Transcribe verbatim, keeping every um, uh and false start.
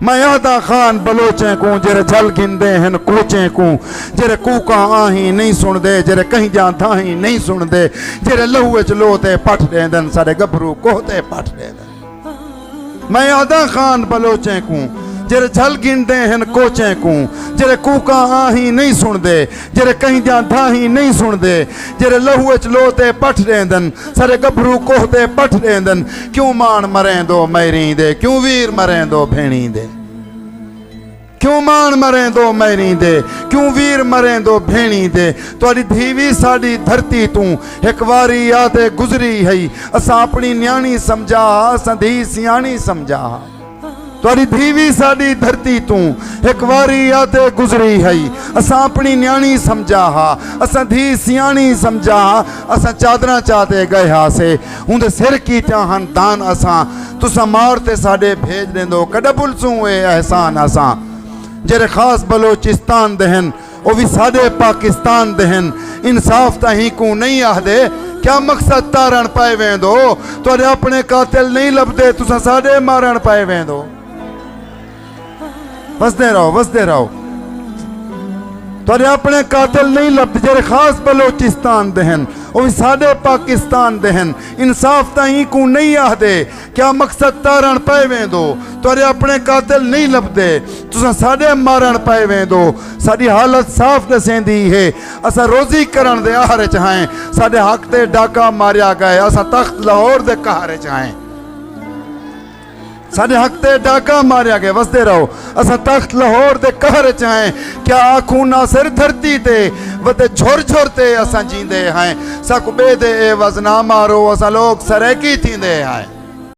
میں آہداں خان بلوچیں کوں، جیرھے جھل گھندے ہن کوچیں کوں، جیرھے کوکاں آہیں نئیں سݨدے، جیرھے کہیں دیاں دھاہیں نئیں سݨدے، جیرھے لہو اچ لو تے پٹھ ݙیندن، ساݙے ڳبھرو کوہ تے پٹھ ݙیندن۔ میں آہداں خان بلوچیں کوں، جیرھے جھل گھندے ہن کوچیں کوں، جیرھے کوکاں آہیں نئیں سݨدے، جیرھے کہیں دیاں دھاہیں نئیں سݨدے، جیرھے لہو اچ لو تے پٹھ ݙیندن، ساݙے ڳبھرو کوہ تے پٹھ ݙیندن۔ کیوں ماݨ مریندو میریں دے، کیوں ویر مریندو بھیݨیں دے؟ کیوں ماݨ مریندو میریں دے، کیوں ویر مریندو بھیݨیں دے؟ تہاݙی دھی وی ساݙی دھرتی توں ہک واری آ تے گزری ہئی، اساں اپݨی نیاݨی سمجھا ہا، اساں دھی سیاݨی سمجھا ہا۔ تہاݙی دھی وی ساݙی دھرتی توں ہک واری آ تے گزری ہئی، اساں اپݨی نیاݨی سمجھا ہا، اساں دھی سیاݨی سمجھا ہا، اساں چادراں چا تے ڳئے ہاسے، اوندے سر کیتیاں ہن دان اساں، تساں مار تے ساݙے بھیڄ ݙیندو، کݙاں بھلسوں اے احسان اساں۔ جیرھے خاص بلوچستان دے ہن، او وی ساݙے پاکستان دے ہن۔ انصاف تاں ہیکوں نئیں آہدے، کیا مقصد تارݨ پئے ویندو؟ تہاݙے اپݨے قاتل نئیں لبھدے، تساں ساݙے مارݨ پئے ویندو۔ وسدے رہو، وسدے رہو۔ تہاݙے اپݨے قاتل نئیں لبھدے، جیرھے خاص بلوچستان دے ہن، او وی ساݙے پاکستان دے ہن۔ انصاف تاں ہیکوں نئیں آہدے، کیا مقصد تارݨ پئے ویندو؟ تہاݙے اپݨے قاتل نئیں لبھدے، تساں ساݙے مارݨ پئے ویندو۔ ساݙی حالت صاف ݙسیندی ہے، اساں روزی کرݨ دے آہر اچ ہائیں، ساݙے حق تے ڈاکہ ماریا ڳئے، اساں تخت لاہور دے قہر اچ ہائیں۔ ساݙے حق تے ڈاکہ ماریا ڳئے، وسدے رہو، اساں تخت لاہور دے قہر اچ ہائیں۔ کیا آکھوں ناصر دھرتی تے، وتے جھر جھر تے اساں جیندے ہائیں۔ ساکوں ٻئے دے عوض نہ مارو، اساں لوک سرائیکی تھیندے ہائیں۔